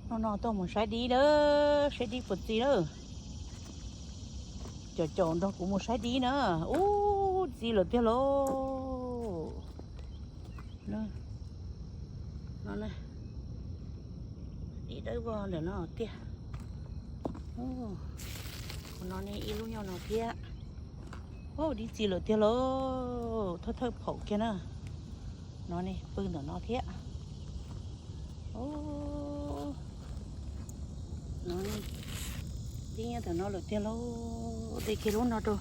No no tuaj mus saib dib na, saib dib puas txi na. Caum caum nrog kuv mus saib dib na. Ub, txi lawm tiag lauj. No, dib dawb vog lawm no tiag. Ub, no ne ib lub nyob no thiab. Ub, dib txi lawm tiag lauj, thawj thawj phaum kiag na. No ne pw ntawm no thiab. Ub, no ne dib nyob ntawm no lawm tiag lauj. De kiag lub no rau,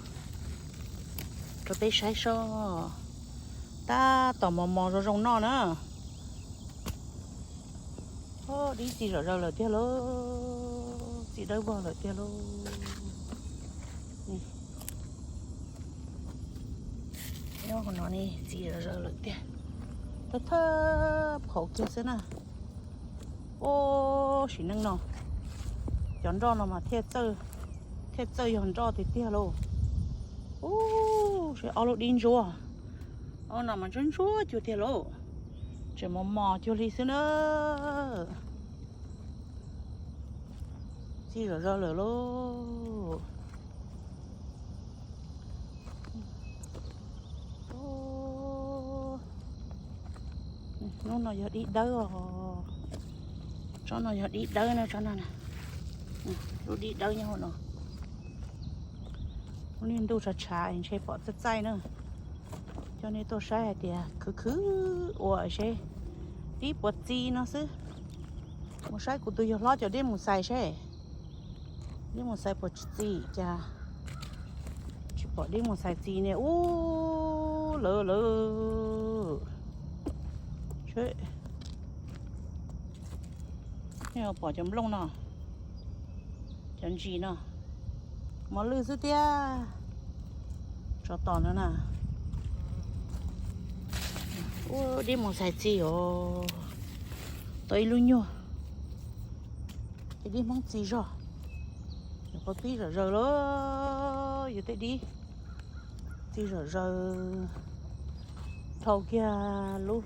rau peb saib soj. Tab tom mos mos zoo zoo noj na. Ub, dib txi zom zaws lawm tiag lauj, txi dawb vog lawm tiag lauj. Nyob hauv no ne txi zom zaws lawm tiag, thawj thawj phaum kiag xwb na. Ub, sim neej no cov nroj no mas thiaj txawj, thiaj txawj yog nroj tiag tiag lauj. Ub, seb ob lub dib ntsuab, ob no mas ntsuab ntsuab cuag tiag lauj, tseem mos mos cuag li xwb na. Txi zom zaws lawm lauj. Ub, lub no yog dib dawb os. Tsob no yog dib dawb na, tsob no na. Lub dib dawb nyob hauv no. Lub niag ntuj tshav tshav ntshe pom txaij txaij na. Coj nej tuaj saib hais tias khwv khwv ua seb dib puas txi no xwb. Mus saib kuv tus yawg hlob cov dib mus xais seb, dib mus xais puas tsis txi cas. Tsis pom dib mus xais txi ne. Ub, lawv lawv. Seb, nej pom cov nplooj no, cov ntsis no, mos lwj xwb tiag. Tsov tom no na. Ub, dib mus xais txi os. Tau ib lub nyuag, ces dib Hmoob txi zog. Nyuam qhuav pib zom zaws lawm, yus tej dib txi zom zaws. Dhau kiag lub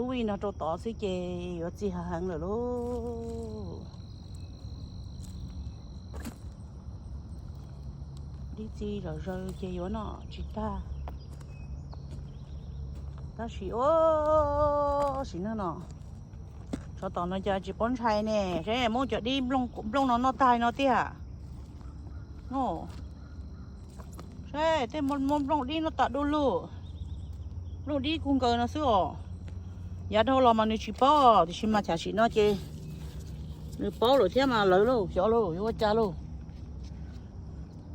vij no rau tod xwb ces yuav txi hav heev lawm lauj. Dib txi zom zaws ces yuav noj tsis tag. Tab sis ub, sim neej no tsov tom no cas tsis paub ntshai ne, seb muab cov dib nplooj no noj tag no tiag. Seb tej muab nplooj dib noj tas du lug. Nplooj dib kub nkaws no xwb os. Yav dhau los mas nws tsis paub, tiam sis mas tam sim no ces nws paub lawm thiab mas lawv lauj, xyov lauj, yuav ua cas lauj.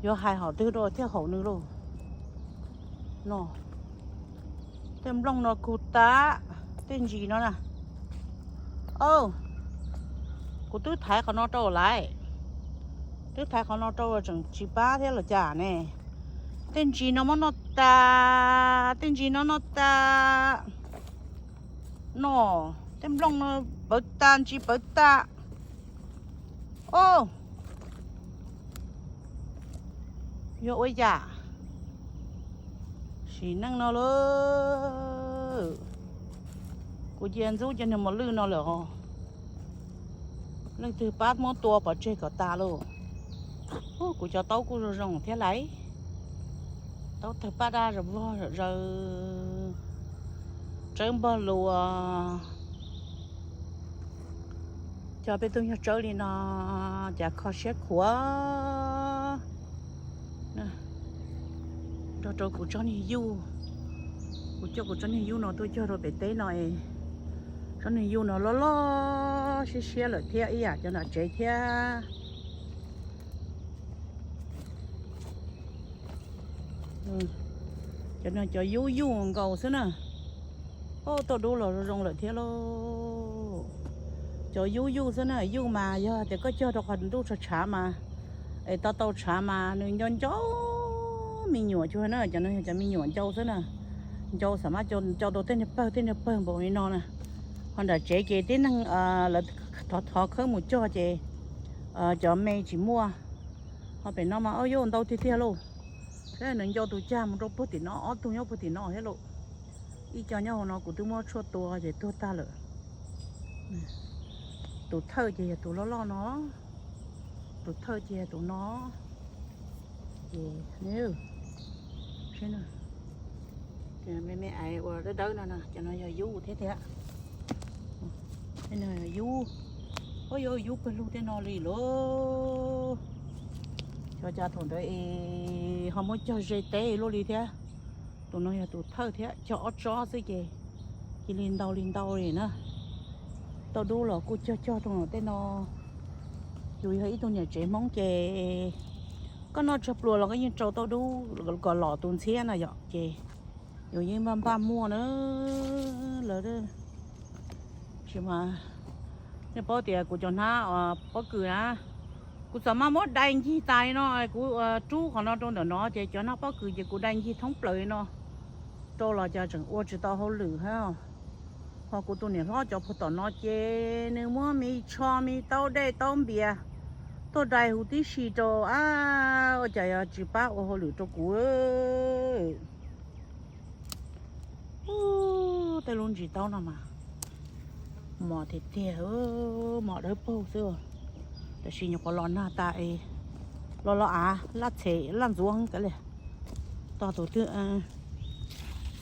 Yuav hais hom twg rau thiaj haum nws lauj. No, tej nplooj no kub tas, tej ntsis no na. Kuv twb thaiv qhov no rau lawm, twb thaiv qhov no rau tseem tsis pab thiab los cas ne. Tej ntsis no muab noj tas, tej ntsis no noj tas. No, tej nplooj no pawv tas, ntsis pawv tas. Ub, yuav ua yam sim neej no lauj. Kuv cia ntxub cov niag mos lwj no lawm os. Leej twg pab muab tua pov tseg kom tas lauj. Ub, kuv cov taub kuj zoo zoo thiab lauj. Taub tawg paj daj zom vog zom zaws, tsawb npog lus. Cog peb tug nyuag tsawb li no, cas kho siab khuav. Nrog rau kuv tsob niag yuj, kuv coj kuv tsob niag yuj no tuaj cog rau pem teb no es, tsob niag yuj no loj loj siab siab lawm thiab ib yam cov nram tsev thiab. Cov no cov yub yuj nkaus xwb na. Ub, tuaj dub los zoo zoo lawm thiab lauj. Cov yub yuj xwb na, yuj mas yog tias koj cog rau qhov ntuj tshav tshav mas, es tau tau tshav mas nws nco nco me nyuam cuag na, cov no yog cov me nyuam ncau xwb na. Ncau xam mab nco tau tej niag pawg tej niag pawg npaum li no na. Ho nram tsev ces tib neeg lawv thov thov khawb mus cog ces cov me tsis muaj. Ho pem no mas ub, yuj ntau tiag tiag lauj. Saib nws ncau tus cag mus rau puag tim no, ob tug nyob puag tim no thiab lauj. Ib co nyob hauv no kuv twb muab tshuaj tua ces tuag tag lawm. Tus thawj ces yog tus loj loj no, tus thawj ces yog tus no. Ces me me aiv uas dawb dawb no, cov no yog yub thiab tiag. Yub, ua yog yub pawg lug tej no li lauj. Xyov cas thaum ntawd es ho muab cog ze teb luaj li thiab. Tus no yog tus thawj thiab, cog ob tsob xwb ces cia li ntau li ntau li na. Tauj dub los kuj cog cog rau tej no. Yus yog ib tug niam tsev Hmoob ces koj noj tsog pluas los koj yeej rau tauj dub kom los tus ntxhiab no yom, ces yus yeej npaj npaj muaj na. Lawv, tsis mas, nej paub tias kuv cov hnab pob kws na, kuv txawm mas muab dai ncig tas li no, kuv rub qhov no rau ntawm no ces cov hnab pob kws ces kuv dai ncig thoob plaws li no, rau los cas tseem ua tsis tau hauj lwm thiab. Ho kuv tus niam hlob cov puag tom no ces nws muab me tsho me taub dej taub npias tuaj dai huv tib si rau, ab, ua cas yog tsis pab ua hauj lwm rau kuv. Tej lub ntsis taub no mas mos tiag tiag, mos dawb paug xwb. Tab sis nyuam qhuav los nag tas es los los av laj txhem laj ntxuav heev tas li. Tos tus twg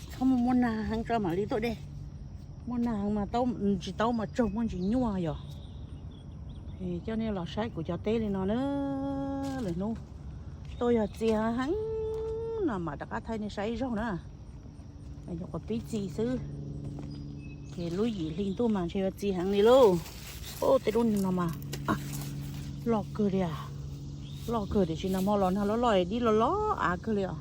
txhob muaj muaj nag heev tso mam li tuaj de. Muaj nag heev mas ntsis taub mas tsaug muaj ntsis nyuaj yom. Coj nej los saib kuv cov teb li no na, lwm hnub tuaj yog txias heev no mam rov qab thaij nej saib ib zaug na. Nyuam qhuav pib txias xwb, ces lub yim hli ntuj mas ntshe yuav txias heev li lauj. Tej lub no mas loj kawg li, loj kawg tiam sis nag hmo los nag loj loj dib loj loj av kawg li os.